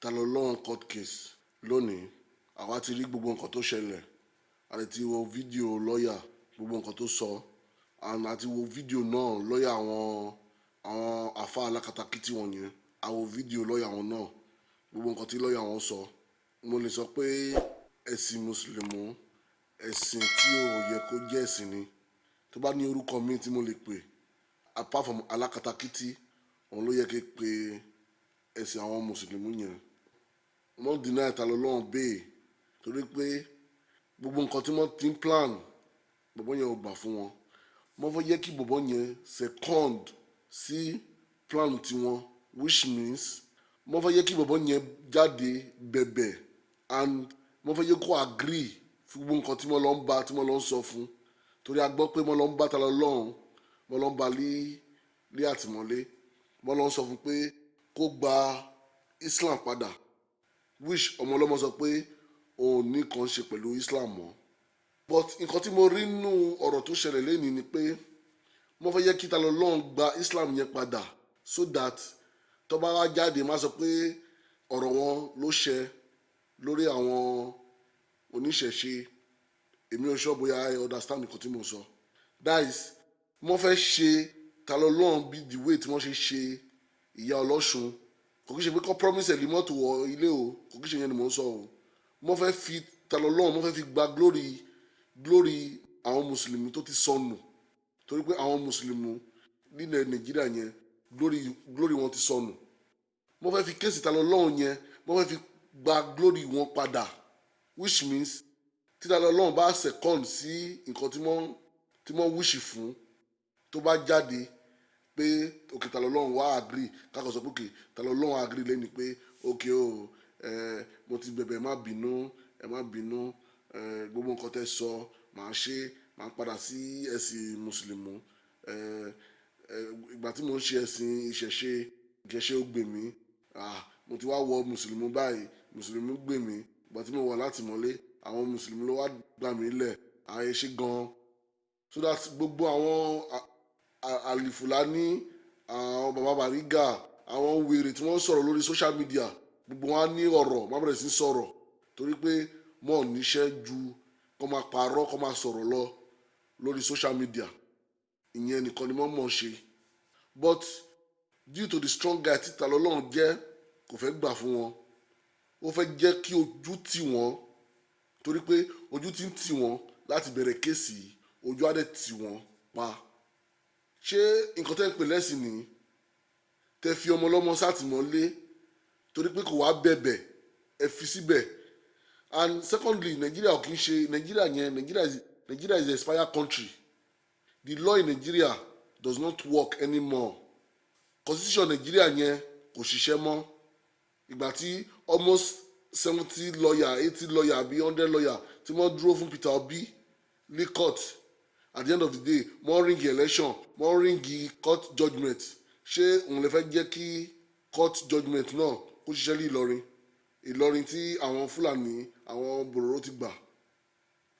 Tani Olohun court case lónìí. Àwa ti rí gbogbo nǹkan tó ṣẹlẹ̀, a lè ti wo fídíò lọ́ọ̀yà, gbogbo nǹkan tó sọ, and a ti wo fídíò náà lọ́ọ̀yà àwọn àfa alákatakítí wọn yẹn. A wo fídíò lọ́ọ̀yà wọn náà, gbogbo nǹkan tí lọ́ọ̀yà wọn sọ. Mo lè sọ pé ẹ̀sìn Mùsùlùmí, ẹ̀sìn tí ò yẹ kó jẹ́ ẹ̀sìn ni. Tó bá ní orúkọ míì tí mo lè pè apart from alákatakítí, òun ló yẹ kí pe ẹ̀sìn àwọn Mùsùlùmí yẹn. Wọ́n deny Tani Olohun bail torí pé gbogbo nǹkan tí wọ́n ti ń plan, bọ̀bọ́ yẹn ò gbà fún wọn. Wọ́n fẹ́ jẹ́ kí bọ̀bọ́ yẹn succumb sí plan tiwọn, which means wọ́n fẹ́ jẹ́ kí bọ̀bọ́ yẹn jáde bẹ̀bẹ̀ and wọ́n fẹ́ jẹ́ kó agree fún gbogbo nǹkan tí wọ́n lọ ń bá, tí wọ́n lọ ń sọ fún, torí a gbọ́ pé wọ́n lọ ń bá Tani Olohun, wọ́n lọ ń bá lé àtìmọ́lé, wọ́n lọ ń sọ fún pé kó gba Islam padà, which ọmọ ọlọ́mọ sọ pé òun ní kan ṣe pẹ̀lú Islam mọ́. But nǹkan tí mo rí nínú ọ̀rọ̀ tó ṣẹlẹ̀ lẹ́nìí ni pé wọ́n fẹ́ jẹ́ kí Tani Olohun gba Islam yẹn padà so that tó bá wá jáde, má sọ pé ọ̀rọ̀ wọn ló ṣẹ lórí àwọn oníṣẹ̀ṣe. Èmi ò sọ bóyá I understand nǹkan tí mo sọ. That is, wọ́n fẹ́ ṣe Tani Olohun bí the way tí wọ́n ṣe ṣe ìyá ọlọ́ṣun. Kò kí ṣe pé kọ́ promise ẹ̀ lé mọ́tò wọ ilé o, kò kí ṣe yẹn ni mò ń sọ o. Wọ́n fẹ́ fi Tani Olohun, wọ́n fẹ́ fi gba glory àwọn Mùsùlùmí tó ti sọnù, torí pé àwọn Mùsùlùmí nílẹ̀ Nàìjíríà yẹn, glory wọn ti sọnù. Wọ́n fẹ́ fi case Tani Olohun yẹn, wọ́n fẹ́ fi gba glory wọn padà, which means tí Tani Olohun bá succumb sí nǹkan tí wọ́n wish fún, tó bá jáde pé okay, Tani Olohun wá agree, kákan sọ pé okay, Tani Olohun agree lẹ́ni pé okay o, ẹ mo ti bẹ̀bẹ̀, má bínú, ẹ má bínú, ẹ gbogbo nǹkan tẹ́ sọ, màá ṣe, màá padà sí ẹ̀sìn Mùsùlùmí. Ẹ ẹ ìgbà tí mo ń ṣe ẹ̀sìn ìṣẹ̀ṣe, ìṣẹ̀ṣe ó gbè mí. Ah, mo ti wá wọ Mùsùlùmí báyìí, Mùsùlùmí gbè mí. Ìgbà tí mo wà látìmọ́lé, àwọn Mùsùlùmí ló wá gbà mí lẹ̀, àyè ṣe gan, so that gbogbo àwọn àlìfùlání, àwọn bàbá Bàrígà, àwọn wèrè tí wọ́n ń sọ̀rọ̀ lórí social media, gbogbo wọn á ní ọ̀rọ̀ má bẹ̀rẹ̀ sí sọ̀rọ̀, torí pé wọn ò níṣẹ́ ju kó máa parọ́, kó máa sọ̀rọ̀ lọ lórí social media. Ìyẹn nìkan ni wọ́n mọ̀ ṣe. But due to the strong guy tí Tani Olohun jẹ́, kò fẹ́ gbà fún wọn. Ó fẹ́ jẹ́ kí ojú tì wọ́n, torí pé ojú ti ń tì wọ́n láti bẹ̀rẹ̀ case yìí, ojú á dẹ̀ tì wọ́n pa. Ṣé nǹkan tẹ́ ń pè lẹ́sìn ní tẹ́ fi ọmọ ọlọ́mọ sátìmọ́lé torí pé kò wá bẹ̀bẹ̀, ẹ fi síbẹ̀? And secondly, Nigeria ò kì í ṣe Nigeria yẹn. Nigeria is a expired country. The law in Nigeria does not work anymore. Constitution Nigeria yẹn kò ṣiṣẹ́ mọ́. Ìgbà tí almost 70 lawyer, 80 lawyer àbí 100 lawyer tí wọ́n dúró fún Peter Obi ní court, at the end of the day, wọ́n rig election, wọ́n rig court judgement. Ṣé òun lè fẹ́ jẹ́ kí court judgement náà kó ṣiṣẹ́ ní Ìlọrin? Ìlọrin tí àwọn Fúlàní, àwọn Bòròró ti gbà.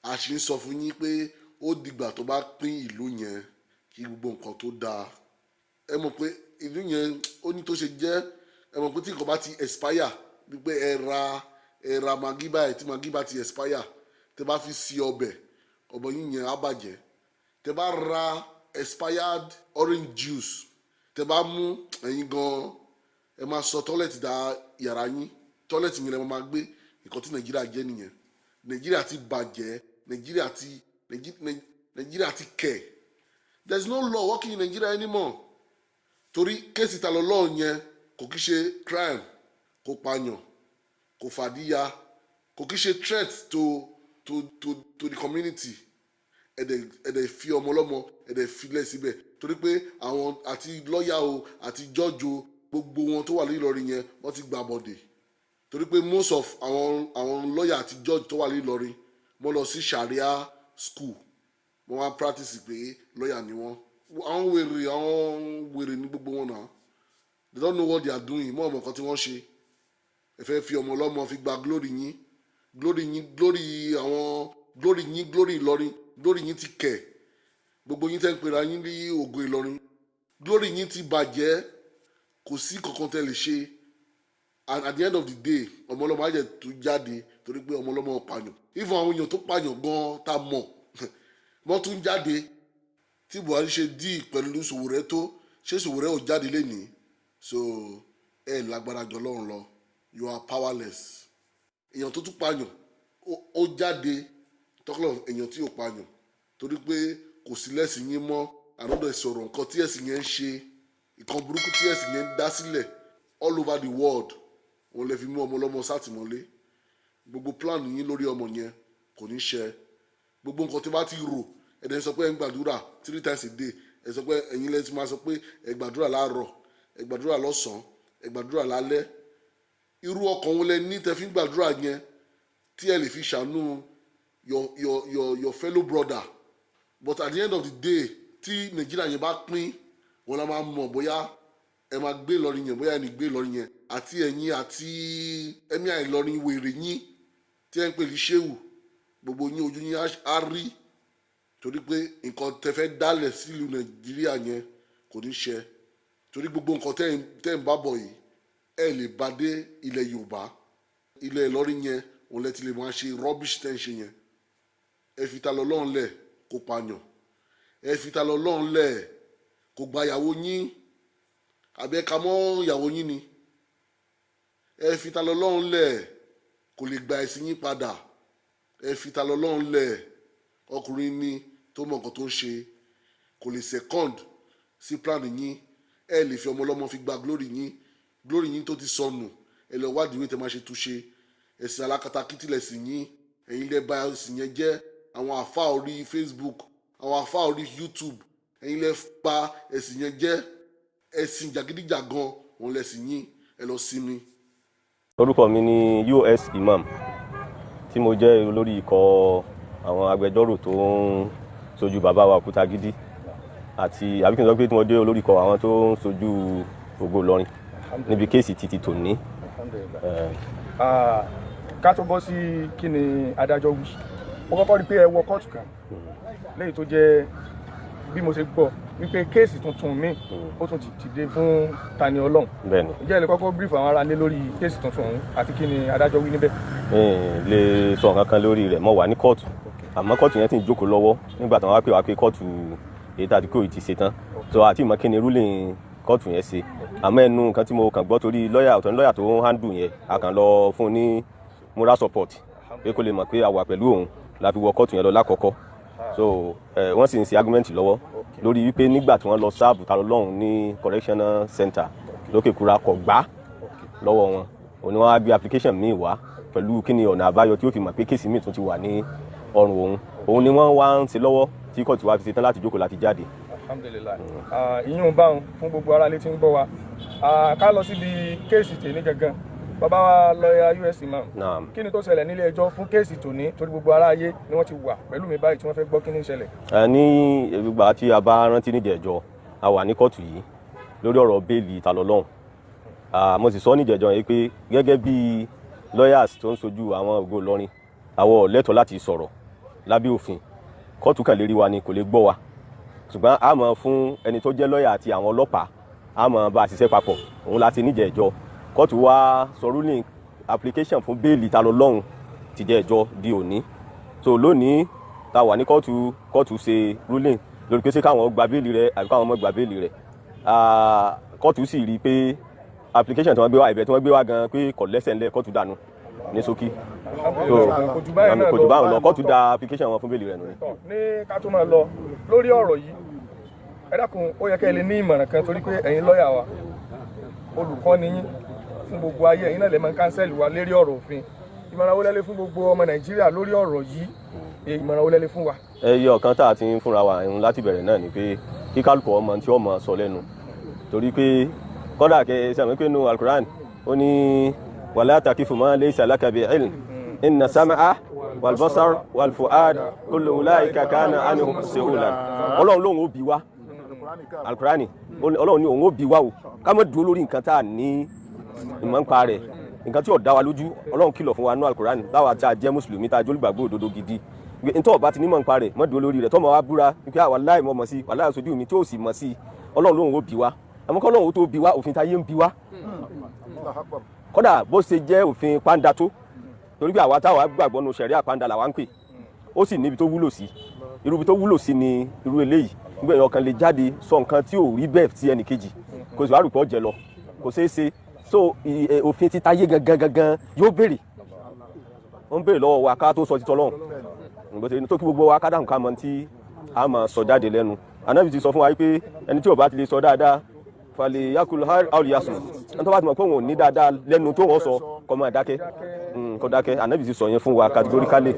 A sì ń sọ fún yín pé ó dìgbà tó bá pín ìlú yẹn kí gbogbo nǹkan tó dáa. Ẹ mọ̀ pé ìlú yẹn ó ní tó ṣe jẹ́. Ẹ mọ̀ pé tí nǹkan bá ti expire, wípé ẹ ra Maggi báyìí, tí Maggi bá ti expire, tẹ bá fi sí ọbẹ̀, ọbẹ̀ yín yẹn á bàjẹ́. Tẹ bá ra expired orange juice, tẹ bá mú, ẹ̀yin gan, ẹ máa sọ toilet da yàrá yín, toilet yẹn lẹ máa gbé. Nǹkan tí Nàìjíríà jẹ́ nìyẹn. Nàìjíríà ti bàjẹ́. Nàìjíríà ti kẹ̀. There is no law working in Nigeria anymore, torí case Tani Olohun yẹn kò kí ṣe crime, kò pààyàn, kò fàdíyà, kò kí ṣe threat to the community. Ẹ̀dẹ̀ fi ọmọ ọlọ́mọ, ẹ̀dẹ̀ filẹ̀ síbẹ̀, torí pé àwọn àti lọ́ọ̀yà o àti judge o, gbogbo wọn tó wà ní Ìlọrin yẹn, wọ́n ti gbà bọ̀dẹ̀, torí pé most of àwọn lọ́ọ̀yà àti judge tó wà ní Ìlọrin, wọ́n lọ sí Sharia school, wọ́n wá practice pé lọ́ọ̀yà ni wọ́n. Àwọn wèrè ní gbogbo wọn náà. They don't know what they are doing. Mọ́ ọmọ kan tí wọ́n ṣe. Ẹ fẹ́ fi ọmọ ọlọ́mọ fi gba glory yín, glory yín, glory àwọn, glory yín, glory Ìlọrin. Glory yín ti kẹ̀. Gbogbo yín tẹ́ ń pera yín ní ògo Ìlọrin, glory yín ti bàjẹ́. Kò sí kankan tẹ́ lè ṣe. And at the end of the day, ọmọ ọlọ́mọ á jẹ́ tó jáde torí pé ọmọ ọlọ́mọ pààyàn. Even àwọn èèyàn tó pààyàn gan tá mọ̀, wọ́n tún jáde. Tí Buhari ṣe dí pẹ̀lú Sowore tó ṣé, Sowore ò jáde lénìí. So ẹ lágbára jọ Ọlọ́run lọ. You are powerless. Èèyàn tó tún pààyàn ó jáde, talking of èèyàn tí ò pààyàn, torí pé kò sí lẹ́sìn yín mọ́. Ànádọ́ sọ̀rọ̀ nǹkan tí ẹ̀sìn yẹn ń ṣe, ìkan burúkú tí ẹ̀sìn yẹn ń dá sílẹ̀ all over the world, òun lè fi mú ọmọ ọlọ́mọ sátìmọ́lé. Gbogbo plan yín lórí ọmọ yẹn kò ní ṣẹ. Gbogbo nǹkan tí bá ti rò, ẹ̀dẹ̀ sọ pé ẹ̀ ń gbàdúrà three times a day. Ẹ̀ sọ pé ẹ̀yin lẹ́sìn máa sọ pé ẹ̀ gbàdúrà láàárọ̀, ẹ̀ gbàdúrà lọ́sàn-án, ẹ̀ gbàdúrà lálẹ́. Irú ọkàn wo lẹ ní tẹ́ fi ń gbàdúrà yẹn tí ẹ lè fi ṣàánú your fellow brother? But at the end of the day, tí Nàìjíríà yẹn bá pín, wọn la máa mọ̀ bóyá ẹ máa gbé Ìlọrin yẹn, bóyá ẹni gbé Ìlọrin yẹn, àti ẹ̀yin àti Emir Ìlọrin wèrè yín tí ẹ ń pè ní Shehu. Gbogbo yín, ojú yín á rí, torí pé nǹkan tẹ́ fẹ́ dálẹ̀ sílùú Nàìjíríà yẹn kò ní ṣẹ, torí gbogbo nǹkan tẹ́ ń bá bọ̀ yìí, ẹ lè bá dé ilẹ̀ Yorùbá. Ilẹ̀ Ìlọrin yẹn, òun lẹ ti lè máa ṣe rubbish tẹ́ ń ṣe yẹn. Ẹ fi Ta lọ́lọ́run lẹ̀ kó pààyàn, ẹ fi Ta lọ́lọ́run lẹ̀ kó gba ìyàwó yín, àbí ẹ ka mọ́ ìyàwó yín ni. Ẹ fi Ta lọ́lọ́run lẹ̀, kò lè gba ẹ̀sìn yín padà. Ẹ fi Ta lọ́lọ́run lẹ̀, ọkùnrin ni tó mọ nǹkan tó ń ṣe, kò lè second sí plan yín. Ẹ lè fi ọmọ ọlọ́mọ fi gba glory yín, glory yín tó ti sọnù. Ẹ lọ wádìí ìwé tẹ máa ṣe túnṣe. Ẹ̀sìn alákatakítí lẹ̀sìn yín. Ẹ̀yin lẹ bà ẹ̀sìn yẹn jẹ́. Àwọn àfa orí Facebook, àwọn àfa orí YouTube, ẹ̀yin lẹ bà ẹ̀sìn yẹn jẹ́. Ẹ̀sìn jàgídíjàgan òun lẹ̀sìn yín. Ẹ lọ sinmi. Orúkọ mi ni US Imam, tí mo jẹ́ olórí ikọ̀ àwọn agbẹjọ́rò tó ń sojú bàbá wa Òkútagídí, àti àbí kí n sọ pé tí mo jẹ́ olórí ikọ̀ àwọn tó ń sojú Ògo Ìlọrin níbi case títí tòní. Ká tó bọ́ sí kí ni adájọ́ wí, mo kọ́kọ́ rí i pé ẹ wọ kóòtù kan lẹ́yìn tó jẹ́ bí mo ṣe gbọ́ wípé case tuntun míì ó tún ti dìde fún Tani Olohun. Bẹ́ẹ̀ni. Ǹjẹ́ ẹ lè kọ́kọ́ brief àwọn ará ní lórí case tuntun ọ̀hún àti kí ni adájọ́ wí níbẹ̀? Lè sọ nǹkan kan lórí rẹ̀. Mo wà ní kóòtù, àmọ́ kóòtù yẹn ti ń jókòó lọ́wọ́ nígbà tí wọ́n wá pè wá pé kóòtù èyí tá a ti kó yìí ti ṣe tán, so àti ìmọ̀ kí ni ruling kóòtù yẹn ṣe. Àmọ́ ẹnu nǹkan tí mo kàn gbọ́, torí lọ́ọ̀yà ọ̀tọ̀ ní lọ́ọ̀yà tó ń handle yẹn, a kàn lọ fún un ní moral support pé kó lè mọ̀ pé a wà pẹ̀lú òun la fi wọ kóòtù yẹn lọ lákọ̀ọ́kọ́. So wọ́n sì ń ṣe argument lọ́wọ́ lórí wípé nígbà tí wọ́n lọ serve Ta Lọ́lọ́run ní correctional center lókè kúra, kọ̀ gbá lọ́wọ́ wọn. Òun ni wọ́n á gbé application míì wá pẹ̀lú kí ni ọ̀nà àbáyọ tí ó fi mọ̀ pé case míì tún ti wà ní ọrùn òun. Òun ni wọ́n wá ń ṣe lọ́wọ́ tí kóòtù wa fi ṣe tán láti jókòó láti jáde. Alhamdulillahi, ìyún báwọn fún gbogbo ará létí ń gbọ́ wa. Ká lọ síbi case tèmi gangan. Bàbá wa lọ́ọ̀yà US Imam, Naam. kí ni tó ṣẹlẹ̀ nílé ẹjọ́ fún case tòní? Torí gbogbo ará ayé ni wọ́n ti wà pẹ̀lú mi báyìí tí wọ́n fẹ́ gbọ́ kí ni ń ṣẹlẹ̀. Ẹ ní ìgbà tí a bá rántí níjẹ̀jọ́, a wà ní kóòtù yìí lórí ọ̀rọ̀ bail Ta Lọ́lọ́hun. Mo sì sọ níjẹ̀jọ́ yìí pé gẹ́gẹ́ bí lawyers tó ń sojú àwọn Ògo Ìlọrin, àwọn ò lẹ́tọ̀ọ́ láti sọ̀rọ̀ lábẹ́ òfin. Kóòtù kàn lè rí wa ni, kò lè gbọ́ wa, ṣùgbọ́n a mọ̀ fún ẹni tó jẹ́ lọ́ọ̀yà àti àwọn ọlọ́pàá, a mọ̀ bá a ṣiṣẹ́ papọ̀. Òun láti níjẹ̀jọ́ kóòtù wa sọ ruling application fún bail Ta Lọ́lọ́hun tìjẹ̀jọ́ di òní. So lónìí tá a wà ní kóòtù, kóòtù ṣe ruling lórí pé ṣé káwọn gba bail rẹ̀ àbí káwọn má gba bail rẹ̀. Kóòtù sì rí i pé application tí wọ́n gbé wá, ẹ̀bẹ̀ tí wọ́n gbé wá gan, pé kò lẹ́sẹ̀ ńlẹ̀. Kóòtù dànù ní ṣókí. So kò jù báyìí náà kò jù báyìí lọ. Kóòtù da application wọn fún bail rẹ̀ nù ni. Tọ́, ní ká tó máa lọ lórí ọ̀rọ̀ yìí, ẹ dákun, ó yẹ kẹ́ ẹ lè ní ìmọ̀ràn kan, torí pé ẹ̀yin lọ́ọ̀yà wa, olùkọ́ ni yín fún gbogbo ayé. Ẹ̀yin náà lè máa ń counsel wa lérí ọ̀rọ̀ òfin. Ìmọ̀ràn wo lẹ lè fún gbogbo ọmọ Nàìjíríà lórí ọ̀rọ̀ yìí? Ìmọ̀ràn wo lẹ lè fún wa? Ẹyọ kan tá a ti ń fúnra wa ń láti bẹ̀rẹ̀ náà ni pé kí kálukú ọmọ tí ọmọ sọ lẹ́nu, torí pé kọ́dà kẹ sàmì pé nu Alukuran ó ní wala taqifu ma laysa laka bi ilm inna sam'a wal basar wal fu'ad kullu ulaika kana anhu mas'ulan. Ọlọ́run lóun ó bi wá. Alukurani, Ọlọ́run ní òun ó bi wá o. Ká má dúró lórí nǹkan tá a ní ìmọ̀ ń pa rẹ̀, nǹkan tí ò dá wa lójú. Ọlọ́run kìlọ̀ fún wa nú Alukurani, táwa tá a jẹ́ mùsùlùmí, tá a jẹ́ olùgbàgbọ́ òdodo gidi, ntọ́ ọba ti ní mọ̀ nípa rẹ̀, mọ́ dúró lórí rẹ̀ tọ́mọ wa búra pé wàláhì mọ̀ mọ̀ sí, wàláhì sojú mi, tí ó sì mọ̀ sí. Ọlọ́run lóun ó bi wá. Àmọ́ kọ́ Ọlọ́run ó tó bi wá, òfin táyé ń bi wá. Kódà bó ṣe jẹ́ òfin pàǹdà tó, torí pé àwa táwa gbàgbọ́ nu ṣẹ̀ríà, pàǹdà làwa ń pè. Ó sì níbi tó wúlò sí. Irú ibi tó wúlò sí ni irú eléyìí. Nígbà èèyàn kan lè jáde sọ nǹkan tí ò rí bẹ́ẹ̀ sí ẹnì kejì, kò sì wá rò pé ó jẹ lọ, kò ṣeé ṣe. So òfin títáyé gangan gangan yóò béèrè, ó ń béèrè lọ́wọ́ wa ká tó sọ títọ́ lọ́hùn. Bó ṣe tó kí gbogbo wa ká dáhùn, ká mọ tí a máa sọ jáde lẹ́nu. Ànábì ti sọ fún wa pé ẹni tí ò bá ti lè sọ dáadáa, فليقل أو ليصمت. Ẹni tó bá ti mọ̀ pé òun ò ní dáadáa lẹ́nu tó wọ́n sọ, kó máa dákẹ́, kó dákẹ́. Ànábì ti sọ yẹn fún wa categorically.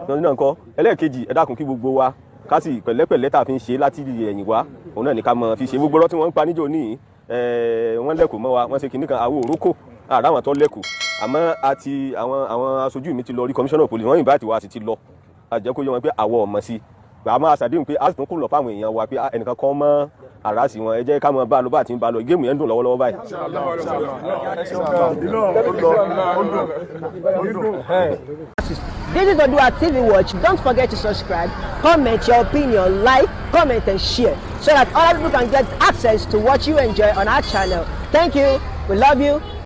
Lọ́dún náà kọ́ ẹlẹ́ẹ̀kejì, ẹ dákun, kí gbogbo wa ká sì pẹ̀lẹ́pẹ̀lẹ́ tá a fi ń ṣe láti ẹ̀yìn wá, òun náà ní ká mọ̀ fi ṣe. Gbogbo ọ̀rọ̀ tí wọ́n ń pa níjò ní wọ́n lẹ́kọ̀ọ́ mọ́ wa, wọ́n ṣe kìnnìkan àwọn òrókò àràwọn tó lẹ́kọ̀ọ́. Àmọ́ àti àwọn aṣojú mi ti lọ rí commissioner of police, wọ́n invite wa, sì ti lọ àjẹ́ kó yé wọn pé àwọ̀ ọ̀mọ̀ sí i. Àmọ́ àṣàdéhùn pé a sì tún kùnà fáwọn èèyàn wa pé ẹnìkan kan mọ́ àràsì wọn. Ẹ jẹ́ ká mọ bá a lọ bá a ti ń bá a lọ. Game yẹn ń dùn lọ́wọ́lọ́wọ́ báyìí. Ẹ ṣeun gan. Ó lọ, ó dùn, ó dùn. This is Odua TV Watch. Don't forget to subscribe, comment your opinion, like, comment, and share so that other people can get access to what you enjoy on our channel. Thank you. We love you.